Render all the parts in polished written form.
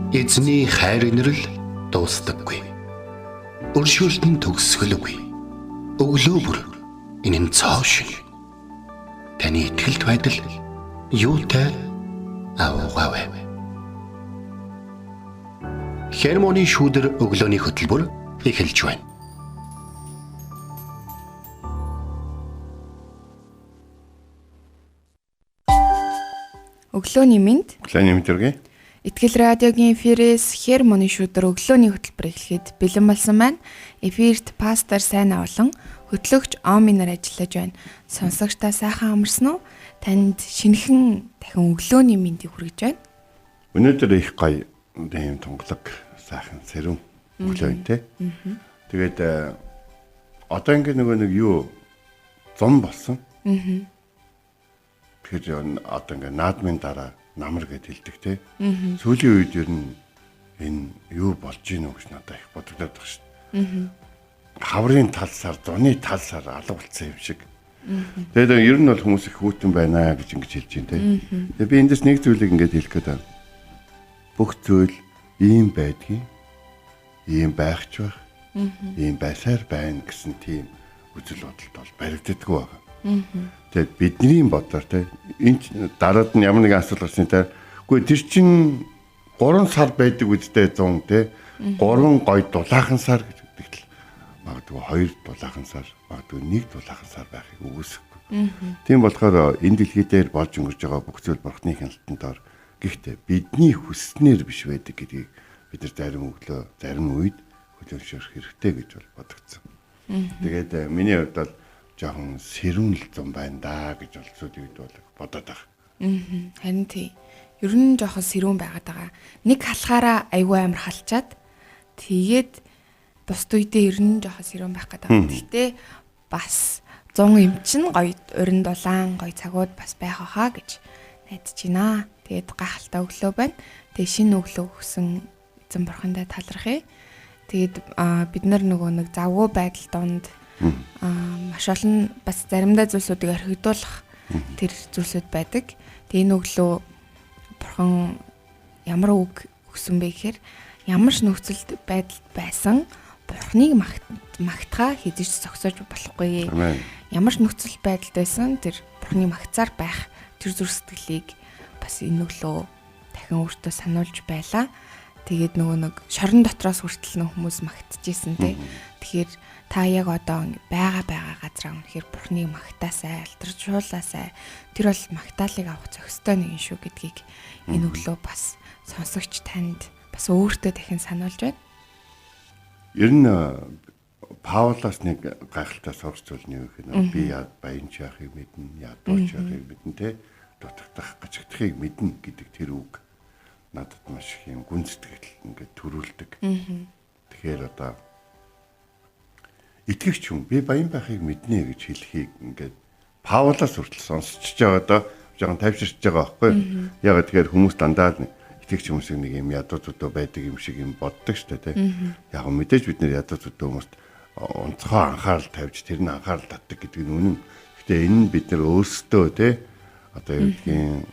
Эзний хайр инрэл дуустдаггүй. Өршөөлт нь төгсгөлгүй. Өглөө бүр энэ нь цоо шин. Таны итгэлт байдал юутай аавгаавэ. Хермоны шүүдэр өглөөний хөтөлбөр эхэлж байна. Өглөөний мэнд. Өглөөний мэнд төргий. Итгэл радиогийн эфирээс Хермоны шүүдэр өглөөний хөтөлбөр эхлэхэд бэлэн болсон байна. Эфирт пастор Сайн Авлан, хөтлөгч Оминор ажиллаж байна. Сонсогч та сайхан амарсан уу? Танд шинэхэн дахин өглөөний мэндийг хүргэж байна. Өнөөдөр их гоё ийм тунгалаг сайхан сэрүүн өглөө юм те. Тэгээд одоо ингэ нөгөө нэг юу зам болсон. Тэгэхээр одоо ингээ наадмын дараа намар гэд хэлдэг те. Сүүлийн үед ер нь энэ юу болж гин үү гэж надад их бодогдоод байгаа шүү дээ. Хаврын талсаар, зуны талсаар алга болцсон юм шиг. Тэгээд ер нь бол хүмүүс их хүүтэн байна гэж ингэж хэлж байна те. Тэгээд би эндээс нэг зүйлийг ингээд хэлэх гээд байна. Бүх зүйл ийм байдгийг, ийм байх ч байх, ийм байсаар байна гэсэн тийм үзэл бодолд бол баригддаггүй байгаа. Тэгээд бидний бодлоор те энэ дараад нь ямар нэгэн асуудал гарсан те. Үгүй тэр чин 3 сар байдаг үсттэй 100 те. 3 гой дулаахан сар гэж гэдэг л магадгүй 2 дулаахан сар, магадгүй 1 дулаахан сар байхыг үгүйсэхгүй. Тийм болохоор энэ дэлхий дээр болж өнгөрж байгаа бүх зүйл Бурхны хяналтанд ор. Гэхдээ бидний хүснээр биш байдаг гэдгийг бид нар зарим өглөө, зарим үед хүлээн зөвшөөрөх хэрэгтэй гэж бол бодогдсон. Тэгээд миний хувьд бол жоохон сэрүүн л зам байна да гэж бол сүүлийн үед бол бодоод байгаа. Харин тий. Ер нь жоохон сэрүүн байгаад байгаа. Нэг халахаараа айгүй амар халчаад тэгээд бусд үедээ ер нь жоохон сэрүүн байх гэдэг байгаа. Гэхдээ бас 100 юм чинь гоё уран дулаан гоё цагууд бас байх хаа гэж найдаж байна. Тэгээд гайхалтай өглөө байна. Тэгээд шинэ өглөө өгсөн эзэн бурхандаа талархъя. Тэгээд бид нар нөгөө нэг завгүй байдал донд маш олон бас заримдаа зүйлсүүдийг орхигдуулах тэр зүйлсүүд байдаг. Тэгээ энэ өглөө бурхан ямар үг өгсөн бэ гэхээр ямар ч нөхцөлд байдалд байсан бурханыг магтахаа хэзээ ч зогсоож болохгүй. Ямар ч нөхцөл байдалд байсан тэр бурханыг магтсаар байх тэр зүрх сэтгэлийг бас энэ өглөө дахин өөртөө сануулж байлаа. Тэгээд нөгөө нэг шорон дотроос хүртэл нөх хүмүүс магтажсэн те. Тэгэхээр та яг одоо байгаа газараа үнэхээр бурхныг магтаасай, алдаржуулаасай. Тэр бол магтаалыг авах зохистой нэг юм шүү гэдгийг энэ өглөө бас сонсогч танд бас өөртөө дахин сануулж байна. Ер нь Паулаас нэг гайхалтай сурч зүйл нь юу гэх юм би яад баян ч яахыг мэднэ, ядууч яахыг мэднэ те. Дутагдах, гачигдахыг мэднэ гэдэг тэр үг надад маш их юм гүн сэтгэл ингээд төрүүлдэг. Тэгэхээр одоо итгэгч хүн би баян байхыг мэднэ гэж хэлхийг ингээд Паулаас хүртэл сонсчж байгаа доо жоохон тайвширч байгаа байхгүй. Яг тэгэхээр хүмүүс дандаа л итгэгч хүмүүсийг нэг юм ядуу зүдөө байдаг юм шиг юм боддог штэ тий. Яг мэдээж бид нэр ядуу зүдөө хүмүүст онцгой анхаарал тавьж тэр нь анхаарал татдаг гэдэг нь үнэн. Гэтэ энэ нь бид нар өөрсдөө тий одоо юу гэдгийг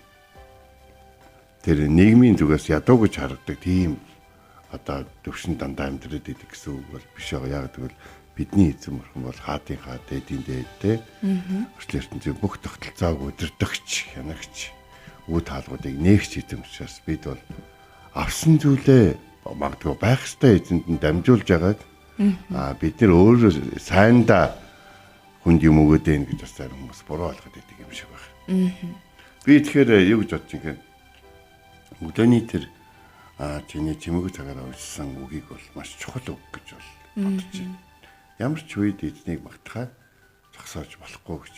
тэр нийгмийн зүгээс ядуу гэж харагдаг тийм одоо төвшин дандаа амьдраад идэг гэсэн үг бол биш байгаа. Яг тэгвэл бидний эзэн бурхан бол хаадын хаа, дээдийн дээд те. Өртөл ертөнцийн бүх тогтолцоог удирдагч, хянагч, үе таалгуудыг нээгч эзэн учраас бид бол авсан зүйлээ магадгүй байх ёстой эзэнд нь дамжуулж байгаад бид нар өөрөө сайндаа хүнд юм өгөөд байна гэж бас зарим хүмүүс буруу ойлгоод идэг юм шиг байна. Би тэгэхээр юу гэж бодож байгаа юм? Өглөөний тэр чиний чимээгүй цагаараа уншсан үгийг бол маш чухал үг гэж бол бодож байна. Ямар ч үед эзнийг магтахаа зогсоож болохгүй гэж.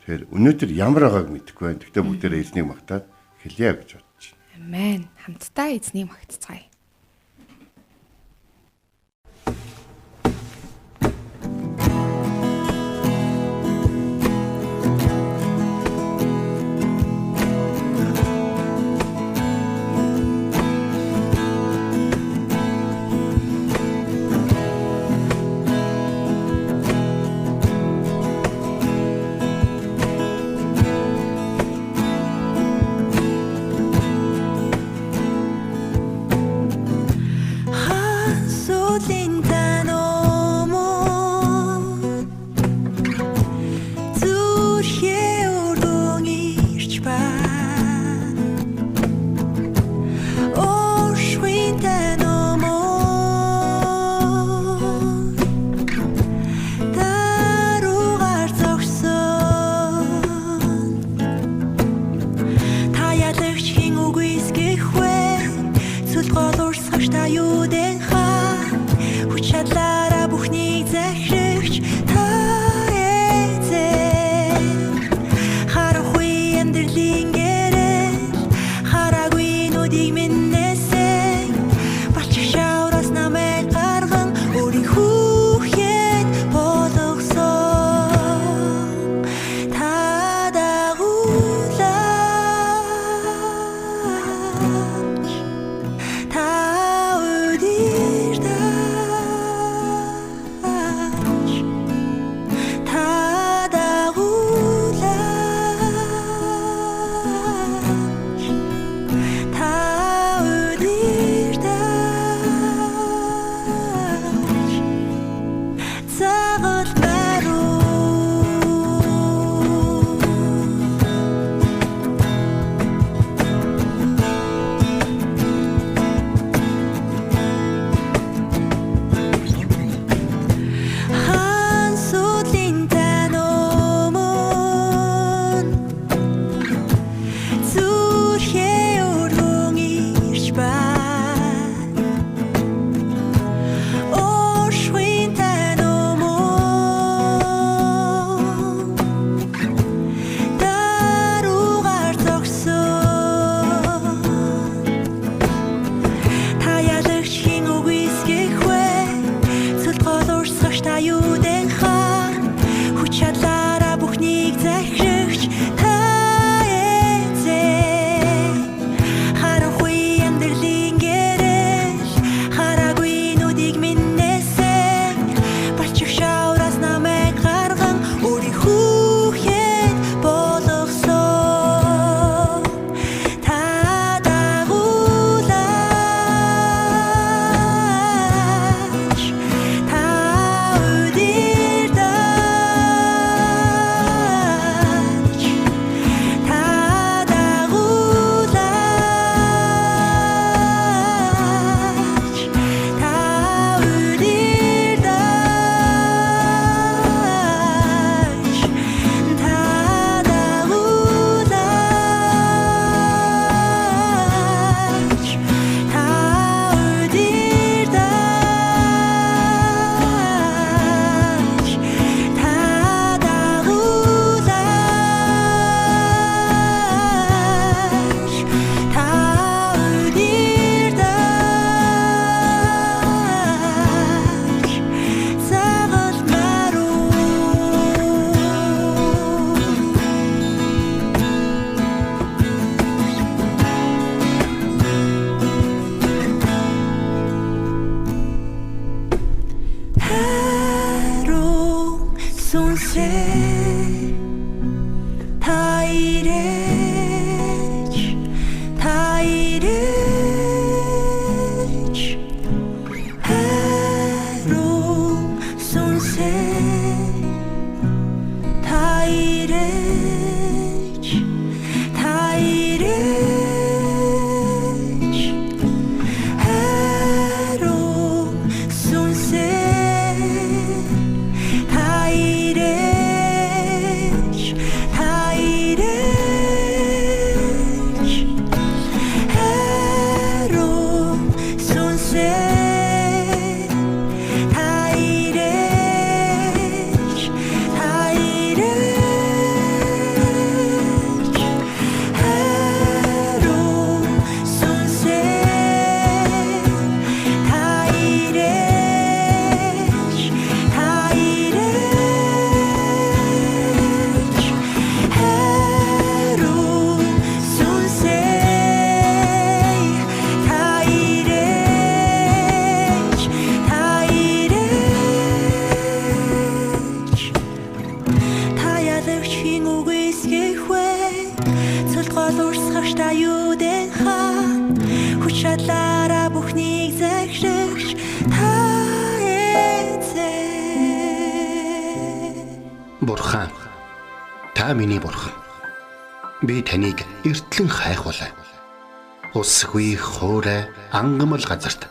Тэгэхээр өнөөдөр ямар байгааг мэдэхгүй байна. Гэхдээ бүгдээрээ эзнийг магтаад эхэлье гэж бодож байна. Амен. Хамтдаа эзнийг магтацгаая. аюудэн хаан, хүч чадлаараа бүхнийг захирагч та эзэн. Харанхуй амьдралын гэрэл, хараагүй нүдийг минь нээсэн, балчих шавраас намайг гарган өөрийн хүүхэд болгосон. Та дагуулаач, та удирдаач, та дагуулаач, та удирдаач, загалмай руу. Хаан сүдлийн тань өмнө зүрхээ өргөн ирж байна. Уушгүй тань өмнө даругаар зогсон. Та ялагч хэн үгүйсгэх вэ? Цөлд гол урсгагч та юудэн хаан, хүч чадлаараа бүхнийг захирагч та эзэн. Харанхуй амьдралын гэрэл, хараагүй нүдийг минь нээсэн, балчих шавраас намайг гарган өөрийн хүүхэд болгосон. Та дагуулаач, та удирдаач, та дагуулаач, та удирдаач, та дагуулаач, та удирдаач, та дагуулаач, та удирдаач, загалмай руу. Хариу сүнсээ та ирээч, та ирээч. Хариу сүнсээ та ирээч, та ирээч. Хариу сүнсээ та ирээч, та ирээч. Хариу сүнсээ та ирээч, та ирээч. Хариу сүнсээ та ирээч, та ирээч. Хариу сүнсээ та ирээч, та ирээч. Та ялагч хэн үгүйсгэх вэ? Цөлд гол урсгагч та юудэн хаан, хүч чадлаараа бүхнийг захирагч та эзэн. Бурхан, та миний бурхан. Би таныг эртлэн хайхвалаа. Усгүй хуурай ангамл газарт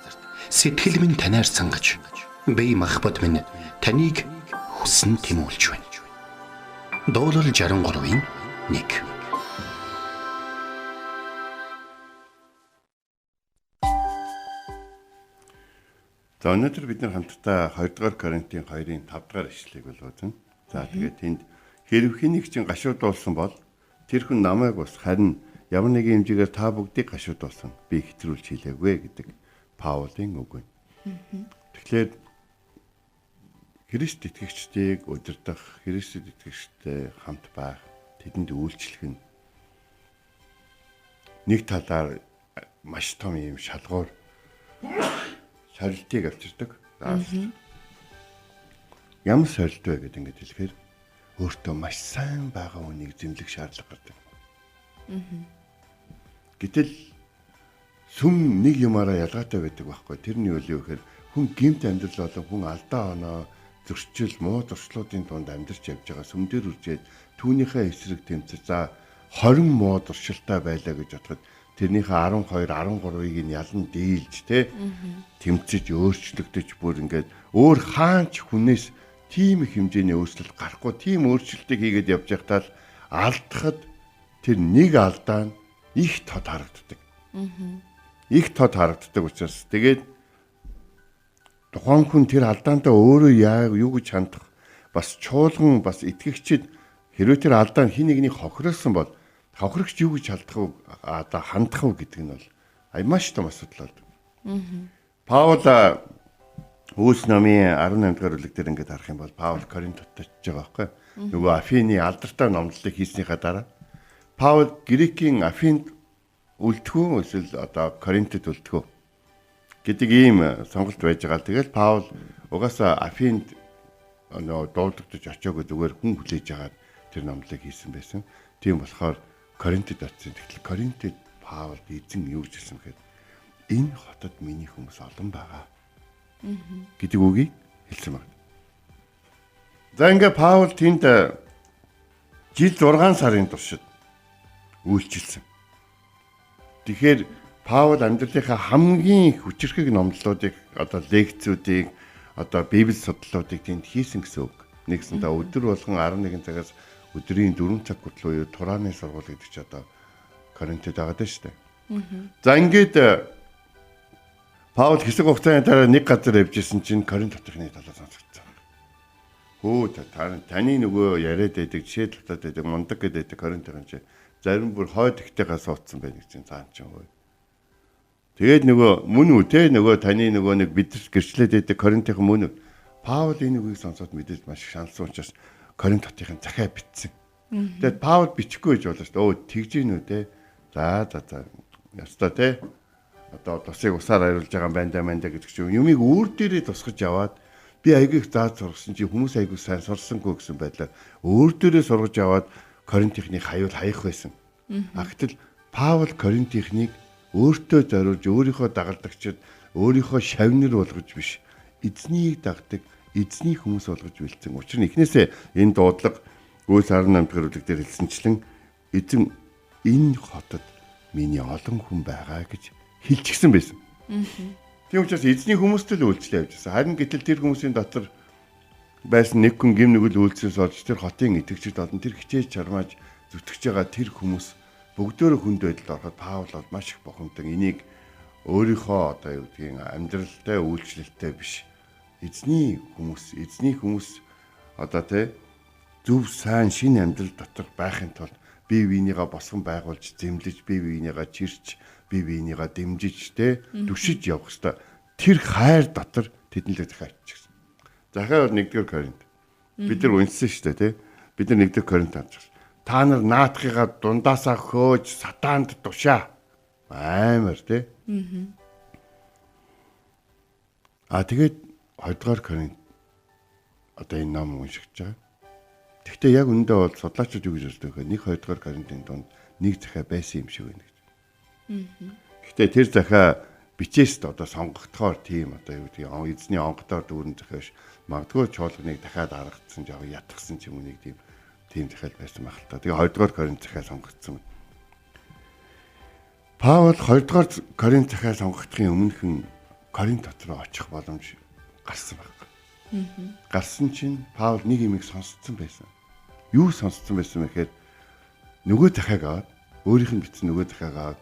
сэтгэл минь танаар сангаж, би махбод минь таныг хүсэн тэмүүлж байна. Дуулал 63-ийн 1. За өнөөдөр бид нар хамтдаа 2 дугаар Коринтын 2-ын 5 дугаар ишлэгийг болгосон. За тэгээд тэнд хэрв хэнийг чинь гашуудуулсан бол тэр хүн намайг ус харин ямар нэгэн хэмжээгээр та бүгдийг гашуудуулсан би хэтрүүлж хэлээгүй гэдэг Паулын үг байна. Тэгэхээр Христ итгэгчдийг удирдах, Христэд итгэгчтэй хамт байх, тэдэнд үйлчлэх нь нэг талаар маш том юм шалгуур сорилтыг авчирдаг. Ямар сорилт вэ гэдэг ингээд хэлэхээр өөртөө маш сайн байгаа үнийг зэмлэх шаардлага гардаг. Гэтэл сүм нэг юмараа ялгаатай байдаг байхгүй. Тэр нь юу вэ гэхээр хүн гэмт амьдрал болон хүн алдаа оноо зөрчил, муу зуршлуудын дунд амьдарч явж байгаа сүм дээр үржээд түүнийхээ эсрэг тэмцэж за 20 муу зуршилтай байлаа гэж бодоход тэрнийхээ 12, 13-ыг нь ялан дийлж тэ тэмцэж өөрчлөгдөж бүр ингээд өөр хаач хүнээс тийм их хэмжээний өөрчлөлт гарахгүй тийм өөрчлөлтийг хийгээд явж байхдаа л алдахад тэр нэг алдаа нь их тод харагддаг. Их тод харагддаг учраас тэгээд тухайн хүн тэр алдаандаа өөрөө яа юу гэж хандах бас чуулган бас итгэгчид хэрвээ тэр алдаа нь хин нэгний хохиросон бол хохирогч юу гэж халдах вэ одоо хандах вэ гэдэг нь бол маш том асуудал болдог. Паул Үйлс номын 18 дугаар бүлэг дээр ингээд харах юм бол Паул Коринтод очиж байгаа байхгүй. Нөгөө Афины алдартай номлолыг хийснийхаа дараа Паул Грекийн Афинд үлдэх үү эсвэл одоо Коринтод үлдэх үү гэдэг ийм сонголт байж байгаа. Тэгэл Паул угаасаа Афинд нөгөө дуудагдаж очиагүй зүгээр хүн хүлээж агаад тэр номлолыг хийсэн байсан. Тийм болохоор Коринтод очсон. Тэгтэл Коринтод Паулд эзэн юу гэж хэлсэн бэхээр энэ хотод миний хүмүүс олон байгаа гэдэг үгийг хэлсэн байна. За ингээ Паул тэнд жил 6 сарын туршид үйлчилсэн. Тэгэхээр Паул амьдралынхаа хамгийн их хүчирхэг номлолуудыг одоо лекцүүдийг одоо библи судлалуудыг тэнд хийсэн гэсэн үг. Нэгсэндээ өдөр болгон 11 цагаас өдрийн 4 цаг хүртэл буюу Турааны сургууль гэдэг чи одоо Коринтод байгаа даа шүү дээ. За ингээд Паул хэсэг хугацааны дараа нэг газар явж исэн чинь Коринт хотынхны талаар сонсогдсон. Хөө таны нөгөө яриад байдаг, жишээ татаад байдаг, мундаг гэдэг байдаг Коринтын чи зарим бүр хойд ихтэйгээ суудсан байх гэж чинь цаан чинь хөө. Тэгээд нөгөө мөн үү те нөгөө таны нөгөө нэг бид гэрчлээд байдаг Коринтын мөн үү. Паул энэ үгийг сонсоод мэдээж маш их шаналсан учраас Коринт хотын захиа бичсэн. Тэгээд Паул бичихгүй гэж болоо шүү дээ. Өө тэгж гин үү те. За за за. Ястаа те. Одоо тусыг усаар хариулж байгаа юм байна да мэн да гэдэг чинь юмыг өөр дээрээ тусгаж яваад би айгүй их зааж сургасан чи хүмүүс айгүй сайн сурсангүй гэсэн байдлаар өөр дээрээ сургаж яваад Коринтынхны хаюул хаях байсан. А гэтэл Паул Коринтынхныг өөртөө зориулж өөрийнхөө дагалдагчид өөрийнхөө шавнар болгож биш эзнийг дагдаг эзний хүмүүс болгож бэлдсэн. Учир нь эхнээсээ энэ дуудлага Үйлс 18 дугаар бүлэг дээр хэлсэнчлэн эзэн энэ хотод миний олон хүн байгаа гэж хэлчихсэн байсан. Тийм учраас эзний хүмүүст л үйлчлээ явж байсан. Харин гэтэл тэр хүмүүсийн дотор байсан нэг хүн гим нүгэл үйлчлээс олж тэр хотын итгэгчид олон тэр хичээж чармааж зүтгэж байгаа тэр хүмүүс бүгдөө хүнд байдалд ороход Паул бол маш их бухимдан энийг өөрийнхөө одоо юу гэдгийг амьдралтай үйлчлэлтэй биш эзний хүмүүс одоо тэ зөв сайн шинэ амьдрал дотор байхын тулд бие биенийгээ босгон байгуулж зэмлэж бие биенийгээ чирч бие биенийгээ дэмжиж тэ түшиж явах хэвээр тэр хайр дотор тэдэн л захиа авчихсан. Захиа бол 1-р Коринт. Бид нар уншсан шүү дээ тэ. Бид нар 1-р Коринт авчихсан. Та нар наадахыгаа дундаасаа хөөж сатаанд тушаа. Амар тэ. А тэгээд 2-р Коринт одоо энэ ном уншигдж байгаа. Гэхдээ яг үүндээ бол судлаачид юу гэж боддог вэ? 1 2-р Коринтын дунд нэг захиа байсан юм шиг байна гэж. Гэхдээ тэр захиа бичээст одоо сонгогдохоор тийм одоо юу гэдгийг эзний онгодоор дүүрэн захиа биш. Магадгүй чуулганыг дахиад аргацсан жоо ятгсан ч юм уу нэг тийм захиал байсан байх л та. Тэгээ 2-р Коринт захиа сонгогдсон. Паул 2-р Коринт захиа сонгогдохын өмнөхөн Коринт хот руу очих боломж гарсан баг. Гарсан чинь Паул нэг юмыг сонсцсон байсан. Юу сонсцсон байсан бэ гэхээр нөгөө захиаг аваад өөрийнх нь бичсэн нөгөө захиаг аваад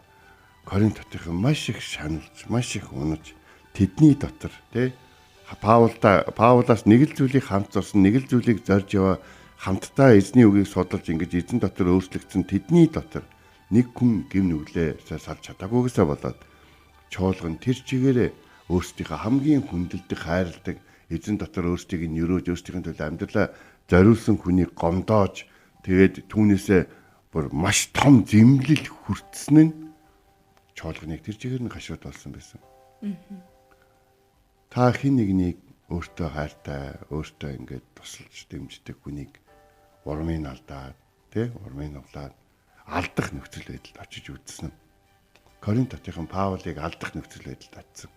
Коринт хотынхан маш их шаналж, маш их унаж тэдний дотор тий Паулаас нэг л зүйлийг хамт зорсон, нэг л зүйлийг зорж яваа, хамтдаа эзний үгийг судалж ингэж эзэн дотор өөрчлөгдсөн тэдний дотор нэг хүн гэм нүглээ салж чадаагүйгээсээ болоод чуулган тэр чигээрээ өөрсдийнхөө хамгийн хүндэлдэг, хайрладаг, эзэн дотор өөрсдийг нь өрөөж, өөрсдийнхээ төлөө амьдралаа зориулсан хүнийг гомдоож, тэгээд түүнээсээ бүр маш том зэмлэл хүртсэн нь чуулганыг тэр чигээр нь гашууд болсон байсан. Та хэн нэгнийг өөртөө хайртай, өөртөө ингээд тусалж дэмждэг хүнийг урмыг алдаад, тэ, урмыг нуглаад алдах нөхцөл байдалд очиж үзсэн. Коринт хотынхан Паулыг алдах нөхцөл байдалд очсон.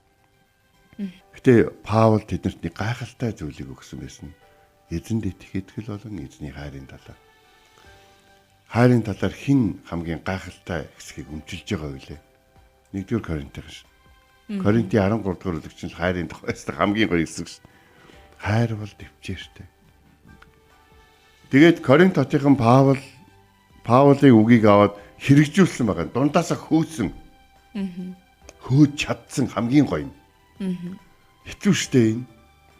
Гэтэ Паул тэднэрт нэг гайхалтай зүйлийг өгсөн байсан. Эзэнд итгэх итгэл болон эзний хайрын талаар. Хайрын талаар хэн хамгийн гайхалтай хэсгийг өмчилж байгаа вэ? 1-р Коринтын шин. Коринтын 13 дугаар бүлэг чинь хайрын тухай хамгийн гоё хэсэг шин. Хайр бол төвчээртэй. Тэгээд Коринт хотынхан Паулын үгийг аваад хэрэгжүүлсэн байгаа. Дундаасаа хөөсөн. Хөөж чадсан хамгийн гоё юм. Хэцүү шттэ энэ.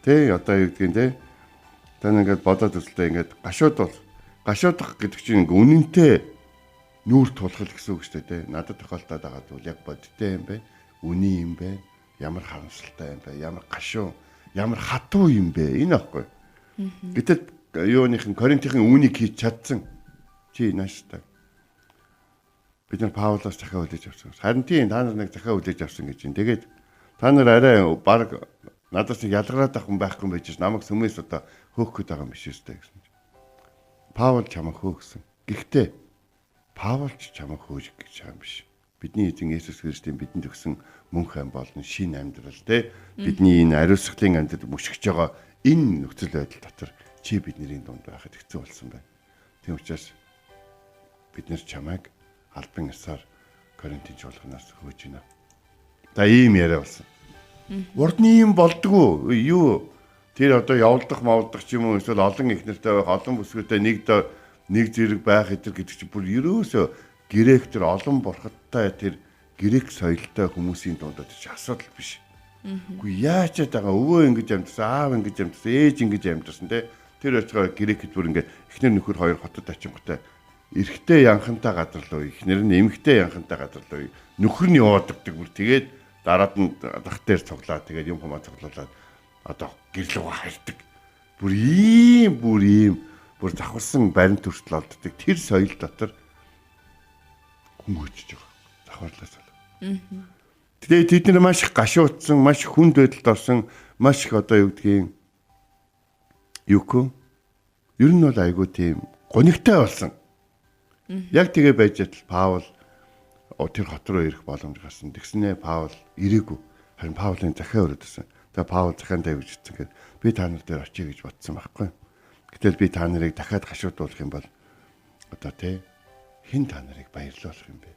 Тэ одоо юу гэдгийг тэ. Та ингээд бодоод үзлээ, ингээд гашуудах гэдэг чинь ингээ үнэнтэй нүүр тулах гэсэн үг шттэ тэ. Надад тохиолдоод байгаа зүйл яг бодиттой юм байна. Үний юм байна. Ямар харамсалтай юм бэ? Ямар гашуун, ямар хатуу юм бэ? Энэ аахгүй. Гэтэл юуныхын Коринтын үүнийг хийж чадсан. Чи нааштай. Бид нар Паулаас захиа хүлээж авсан. Харин тийм та нар нэг захиа хүлээж авсан гэж юм. Тэгээд та нар арай баг надаас нэг ялгараад ах хүн байхгүй юм байж намайг сүмээс одоо хөөх гээд байгаа юм биш үстэй гэсэн чинь. Паул чамайг хөөхсөн. Гэхдээ Паул ч чамайг хөөж гэж байгаа юм биш. Бидний эзэн Есүс Христийн бидэнд өгсөн мөнх ам болон шинэ амьдрал те. Бидний энэ ариусгалын амьдрал мөшгөж байгаа энэ нөхцөл байдал дотор чи бидний дунд байхад хэцүү болсон байна. Тийм учраас бид нэр чамайг албан ёсоор Коринтын чуулганаас хөөж байна. За ийм яриа болсон. Урдны юм болдгоо. Юу тэр одоо явуулдах мавлдах ч юм уу эсвэл олон их нартай байх, олон бүсгүйтэй нэг зэрэг байх гэдэг чинь бүр ерөөсөө грек тэр олон бурхадтай тэр грек соёлтой хүмүүсийн дунд тэр чинь асуудал биш. Үгүй яаж ч байгаа өвөө ингэж амьдсан, аав ингэж амьдсан, ээж ингэж амьдсан те. Тэр очгоо грекэд бүр ингээд эхнэр нөхөр хоёр хотод очинготой эрэгтэй янхантай газар руу, эхнэр нь эмэгтэй янхантай газар руу нөхөр нь яваад өгдөг бүр. Тэгээд дараад нь дах дээр цуглаа, тэгээд юм хумаа цуглуулад одоо гэрлүүгээ харьдаг. Бүр ийм бүр завхарсан баримт хүртэл олддог. Тэр соёл дотор хүн хөжиж байгаа. Завхарлаас бол. Тэгээд тэд нар маш их гашуудсан, маш хүнд байдалд орсон, маш их одоо юу гэдгийг юуко ер нь бол айгүй тийм гонигтай болсон. Яг тэгээ байж атал Паул тэр хот руу ирэх боломж гарсан. Тэгснээ Паул ирээгүй. Харин Паулын захиа өрөөдсөн. Тэгээ Паул захиандаа юу гэж хэлсэн гэхээр би та нар дээр очие гэж бодсон байхгүй. Гэтэл би та нарыг дахиад гашуудуулах юм бол одоо тэ хэн та нарыг баярлуулах юм бэ?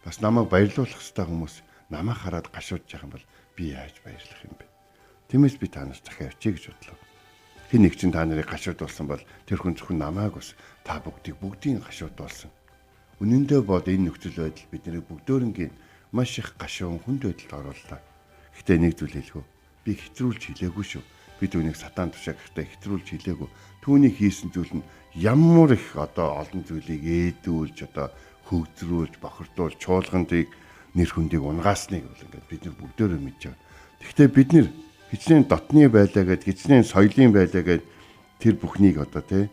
Бас намайг баярлуулах ёстой хүмүүс намайг хараад гашуудж байгаа юм бол би яаж баярлах юм бэ? Тиймээс би та нарт захиа очие гэж бодлоо. Хэн нэг чинь та нарыг гашуудуулсан бол тэр хүн зөвхөн намайг бас та бүгдийг бүгдийг гашуудуулсан. Үнэн дээр бод энэ нөхцөл байдал бид нарыг бүгдөөрөнгийн маш их гашуун хүнд байдалд орууллаа. Гэхдээ нэг зүйл хэлэхүү. Би хэтрүүлж хэлээгүй шүү. Би түүнийг сатан тушаа гэхдээ хэтрүүлж хэлээгүй. Түүний хийсэн зүйл нь ямар их одоо олон зүйлийг ээдүүлж одоо хөгзрүүлж бохирдуулж чуулгандыг нэр хүндийг унгаасныг бол ингээд бид нар бүгдөөрөө мэдж байгаа. Гэхдээ бид нэр хичнээн дотны байлаа гэд хичнээн соёлын байлаа гэд тэр бүхнийг одоо тий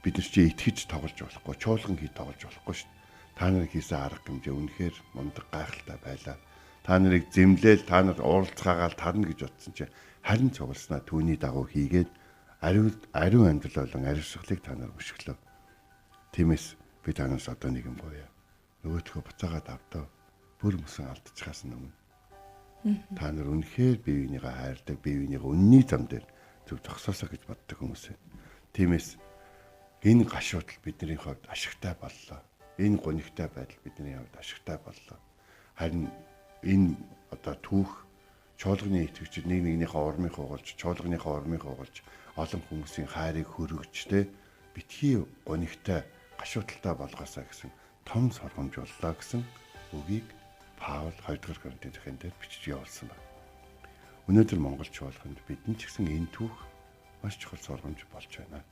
бид нар чи итгэж тоглож болохгүй, чуулган хий тоглож болохгүй шүү. Та нарыг хийсэн арга хэмжээ үнэхээр мундаг гайхалтай байлаа. Та нарыг зэмлээл, та нар уулзгаагаал тарна гэж бодсон чи харин цугласнаа түүний дагуу хийгээд ариун амьдрал болон ариусгалыг та нар өшөглөө. Тиймээс би танаас одоо нэг юм гоёа. Нөгөөдхөө буцаагаад авдаа. Бүр мөсөн алдчихаас өмнө. Та нар үнэхээр бие биенийгээ хайрладаг, бие биенийгээ үнний зам дээр зөв зогсоосоо гэж боддог хүмүүс байна. Тиймээс энэ гашуудал бидний хувьд ашигтай боллоо. Энэ гонигтай байдал бидний хувьд ашигтай боллоо. Харин энэ одоо түүх чуулганы итгэгчид нэг нэгнийхээ урмыг хугалж, чуулганыхаа урмыг хугалж, олон хүмүүсийн хайрыг хөргөж тэ битгий гонигтай гашуудалтай болгоосаа гэсэн том сургамж боллоо гэсэн үгийг Паул 2 дугаар Коринтын захиан дээр бичиж явуулсан байна. Өнөөдөр Монгол чуулганд бидний ч гэсэн энэ түүх маш чухал сургамж болж байна.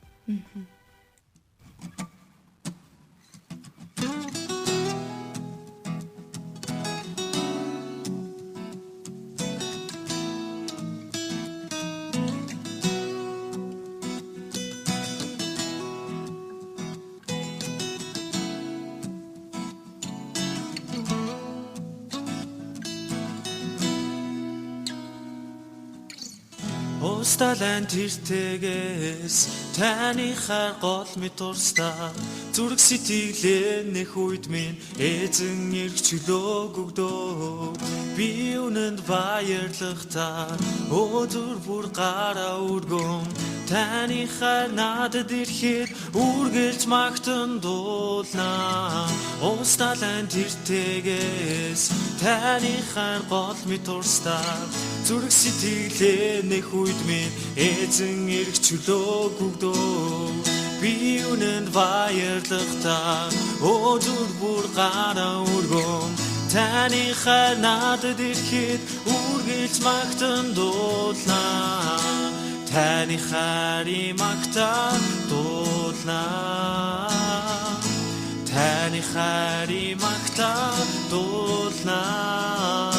Усталан тэртгээс таны хар гол мэт урстаа зүрх сэтгэлээ нэх үед минь эзэн ирэх чөлөөг өгдөө. Би үнэнд баярлах та өдөр бүр гараа өргөн таны хайр надад ирэхэд үргэлж магтан дуулнаа. Усталан тэртгээс таны хайр гол мэт урстаа зүрх сэтгэлээ нэх үед минь эзэн ирэх чөлөөг өгдөө. Би үнэнд баярлах та өдөр бүр гараа өргөн таны хайр надад ирэхэд үргэлж магтан дуулнаа. Таны хайрыг магтан дуулнаа. Таны хайрыг магтан дуулнаа.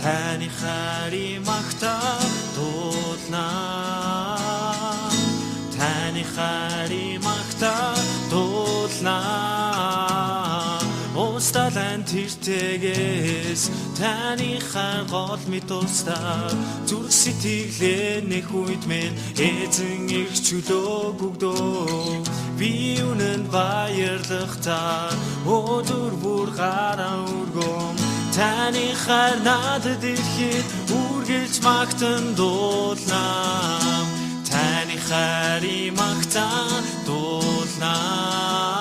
Таны хайрыг магтан дуулнаа. Таны хайрыг магтан дуулнаа. Усталан тэртгээс таны хайр гол мэт урстаа зүрх сэтгэлээ нэх үед минь эзэн ирэх чөлөөг өгдөө. Би үнэнд баярлах та өдөр бүр гараа өргөн таны хайр надад ирэхэд үргэлж магтан дуулнаа. Таны хайрыг магтан дуулнаа.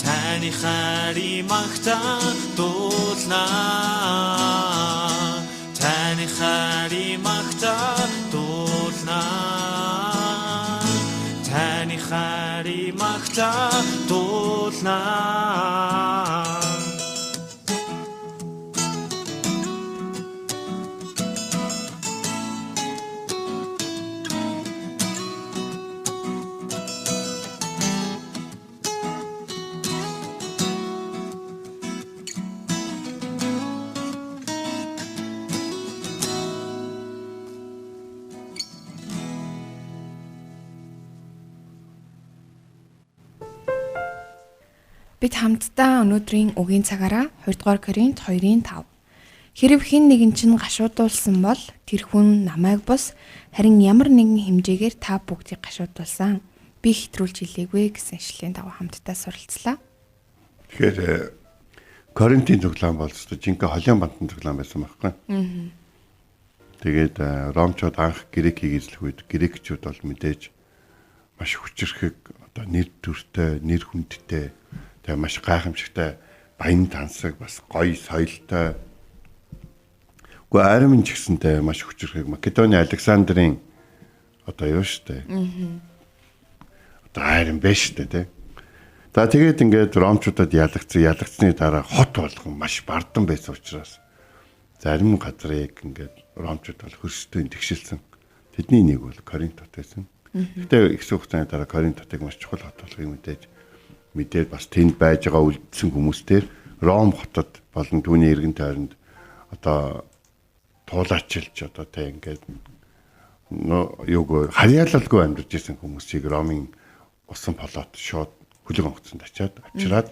Таны хайрыг магтан дуулнаа. Таны хайрыг магтан дуулнаа. Таны хайрыг магтан дуулнаа. Бид хамтдаа өнөөдрийн үгийн цагаараа 2-р Коринт 2-5. Хэрв хэн нэгэн чинь гашуудуулсан бол тэр хүн намайг бус харин ямар нэгэн хэмжээгээр та бүгдийг гашуудуулсан. Би хэтрүүлж хэлээгүй гэсэн ишлэлийн дагуу хамтдаа суралцлаа. Тэгэхээр Коринтын цуглаан бол жинхэнэ холион бантан цуглаан байсан байхгүй. Тэгээд Ромчууд анх Грекийг эзлэх үед грекчүүд бол мэдээж маш хүчирхэг одоо нэр төртэй, нэр хүндтэй, тэгээ маш гайхамшигтай баян тансаг, бас гоё соёлтой. Гэхдээ Армин ч гэсэнтэй маш хүчирхэг Македони Александрын одоо юу штэ. Одоо Арим биш штэ тий. За тэгээд ингээд Ромчуудад ялагдсаны дараа хот болгон маш бардан байсан учраас зарим газрыг ингээд Ромчууд бол хөрстөө тэгшилсэн. Тэдний нэг бол Коринт хот байсан. Гэтэ их хугацааны дараа Коринт хотыг маш чухал хот болохыг мэдээд бас тэнд байж байгаа үлдсэн хүмүүстээр Ром хотод болон түүний эргэн тойронд одоо туулаачилж одоо тэ ингээд юуг харьяалалгүй амьдарч исэн хүмүүсийг Ромын усан флот шууд хөлөг онгоцонд ачаад авчираад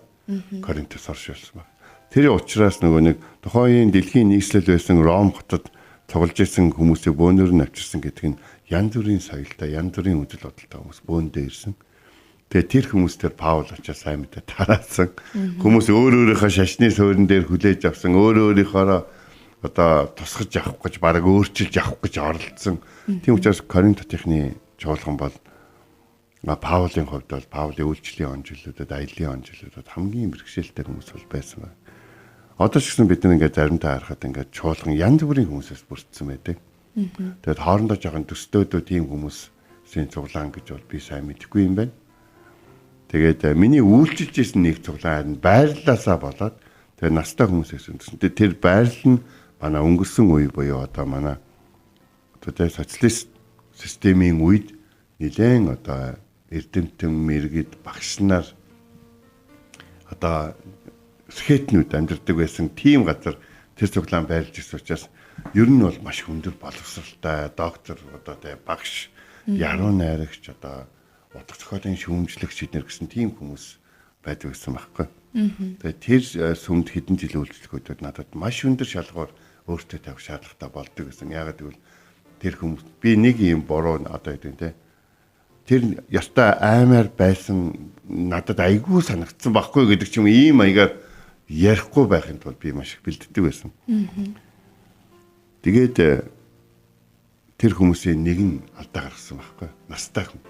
Коринтос оршуулсан баг. Тэр учраас нөгөө нэг тухайн дэлхийн нийслэл байсан Ром хотод цуглаж исэн хүмүүсийг бөөнөр нь авчирсан гэдэг нь янз бүрийн соёлтой, янз бүрийн үзэл бодолтой хүмүүс бөөндөө ирсэн. Тэгээ тэр хүмүүстээр Паул очиж сайн мэдээ тараасан. Хүмүүс өөр өөрийнхөө шашны суурин дээр хүлээж авсан, өөр өөрийнхоороо одоо тусгаж авах гэж, бараг өөрчилж авах гэж оролдсон. Тийм учраас Коринт хотынхны чуулган бол Паулын хувьд бол Паулын үйлчлэлийн он жилүүдэд, аяллаа он жилүүдэд хамгийн бэрхшээлтэй хүмүүс бол байсан байна. Одоо ч гэсэн бид нар ингээд заримдаа харахад ингээд чуулган янз бүрийн хүмүүсээс бүрдсэн байдаг. Тэгээд хоорондоо жоохон төстөөдөө тийм хүмүүсийн цуглаан гэж бол би сайн мэдэхгүй юм байна. Тэгээд миний үйлчилж исэн нэг цуглаан харин байрлалаасаа болоод тэгээд настай хүмүүсээс өндөсөн. Тэр байрлал нь Манай өнгөрсөн үе буюу одоо манай одоо социалист системийн үед нэлээд одоо эрдэмтэн мэрэгд багш нар одоо схетнүүд амьдардаг байсан тийм газар тэр цуглаан байрлаж ирсэн учраас ер нь бол маш өндөр боловсралтай доктор одоо тэ багш яруу найрагч одоо утга зохиолын шүүмжлэгч эднэр гэсэн тийм хүмүүс байдаг гэсэн байхгүй. Тэгээ тэр сүмд хэдэн жил үйлчлэхүүдэд надад маш өндөр шалгуур өөртөө тавих шаардлагатай болдог гэсэн. Яагаад гэвэл тэр хүмүүс би нэг юм буруу одоо гэдэг нь те тэр ёстой аймаар байсан надад айгүй санагдсан байхгүй гэдэг ч юм ийм маягаар ярихгүй байхын тулд би маш их бэлддэг байсан. Тэгээд тэр хүмүүсийн нэг нь алдаа гаргасан байхгүй. Настай хүн.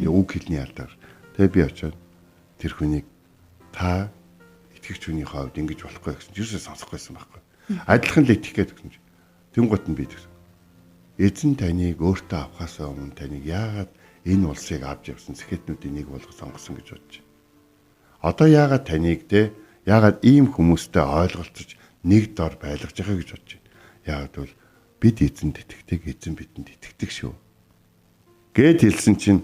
Үг хэлний алдаа. Тэгээ би очиод тэр хүнийг та итгэгч хүний хувьд ингэж болохгүй гэсэн чинь юусоо сонсохгүйсэн байхгүй. Адилхан л итгэх гээд гэсэн чинь тэнгуут нь би тэгсэн. Эзэн таныг өөртөө авахаас өмнө таныг яагаад энэ улсыг авч явсан сэхэтнүүдийн нэг болгож сонгосон гэж бодож байна. Одоо яагаад таныг те яагаад ийм хүмүүстэй ойлголцож нэг дор байлгаж байгаа гэж бодож байна. Яагаад гэвэл бид эзэнд итгэдэг, эзэн бидэнд итгэдэг шүү. Гэт хэлсэн чинь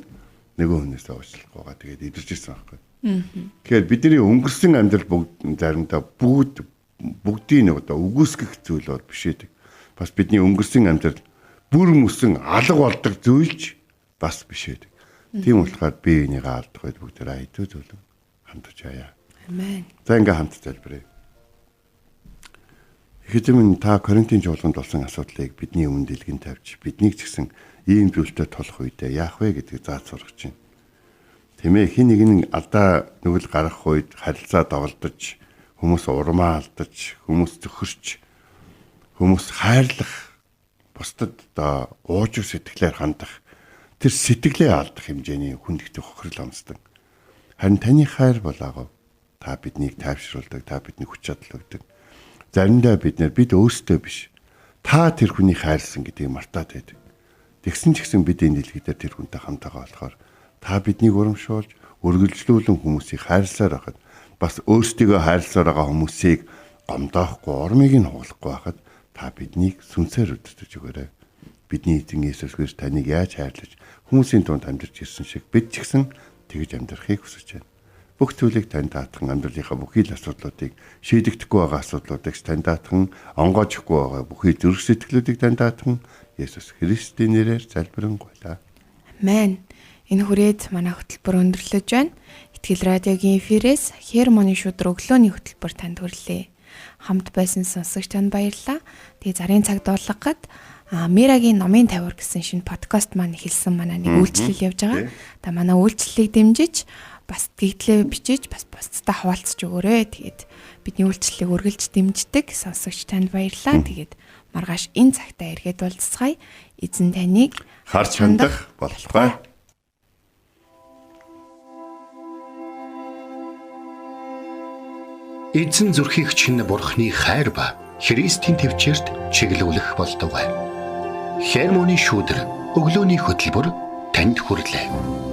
нөгөө хүнээс уучлахгүйгаа тэгээд идэрч ирсэн байхгүй. Тэгэхээр бидний өнгөрсөн амьдрал бүгд заримдаа бүгдийн нэг одоо үгүйсгэх зүйл бол биш ээ. Бас бидний өнгөрсөн амьдрал бүр мөсөн алга болдог зүйлч бас биш ээ. Тийм болохоор бие бинийгээ алдах үед бүгдээрээ айдуу зүйлэн хандаж аяа. Амен. За ингээ хамт залбирая. Их эзэн минь та Коринтын чуулганд болсон асуудлыг бидний өмнө дэлгэн тавьж биднийг ч гэсэн ийм зүйлтэй тулах үедээ яах вэ гэдгийг зааж сургаж байна. Тэмээ хин нэг нь алдаа нүгэл гаргах үед харилцаа доголдож, хүмүүс урмаа алдаж, хүмүүс зөхөрч, хүмүүс хайрлах, бусдад одоо уужуу сэтгэлээр хандах тэр сэтгэлээ алдах хэмжээний хүндэгдэх хохирол амсдаг. Харин таны хайр бол агав. Та биднийг тайвшруулдаг, та бидний хүч чадал өгдөг. Заримдаа бид нэр бид өөрсдөө биш. Та тэр хүний хайрлсан гэдгийг мартаад байдаг. Тэгсэн ч гэсэн бид энэ дэлхий дээр тэр хүнтэй хамт байгаа болохоор та биднийг урамшуулж, үргэлжлүүлэн хүмүүсийг хайрласаар байхад бас өөрсдийгөө хайрласаар байгаа хүмүүсийг гомдоохгүй, ормыг нь хугалахгүй байхад та биднийг сүнсээр удирдах өгөөрэй. Бидний эзэн Иесус Христ таныг яаж хайрлаж хүмүүсийн дунд амьдарч ирсэн шиг бид ч гэсэн тэгж амьдрахыг хүсэж байна. Бүх зүйлийг танд даатхан амьдралынхаа бүхий л асуудлуудыг шийдэгдэхгүй байгаа асуудлуудыг танд даатхан онгоожихгүй байгаа бүхий зүрх сэтгэлүүдийг танд даатхан Есүс Христийн нэрээр залбирanгуйлаа. Амен. Энэ хүрээд манай хөтөлбөр өндөрлөж байна. Итгэл радиогийн эфирээс Хермоны шудраг өглөөний хөтөлбөр танд хүрлээ. Хамт байсан сонсогч танд баярлалаа. Тэгээ зарын цаг дуулгахад Мирагийн номын тавиур гэсэн шинэ подкаст маань эхэлсэн манай нэг үйлчлэл явж байгаа. Та манай үйлчлэлийг дэмжиж бас гэгдлээ бичиж бас бусдад хаваалцж өгөөрэй. Тэгээд бидний үйлчлэлийг үргэлж дэмждэг сонсогч танд баярлалаа. Тэгээд маргааш энэ цагтаа эргээд уулзцгаая. Эзэн таныг харж хандах болтугай. Эзэн зүрхийг чинь бурхны хайр ба Христийн төвчөрт чиглүүлэх болтугай. Хермоны шүүдэр өглөөний хөтөлбөр танд хүрэлээ.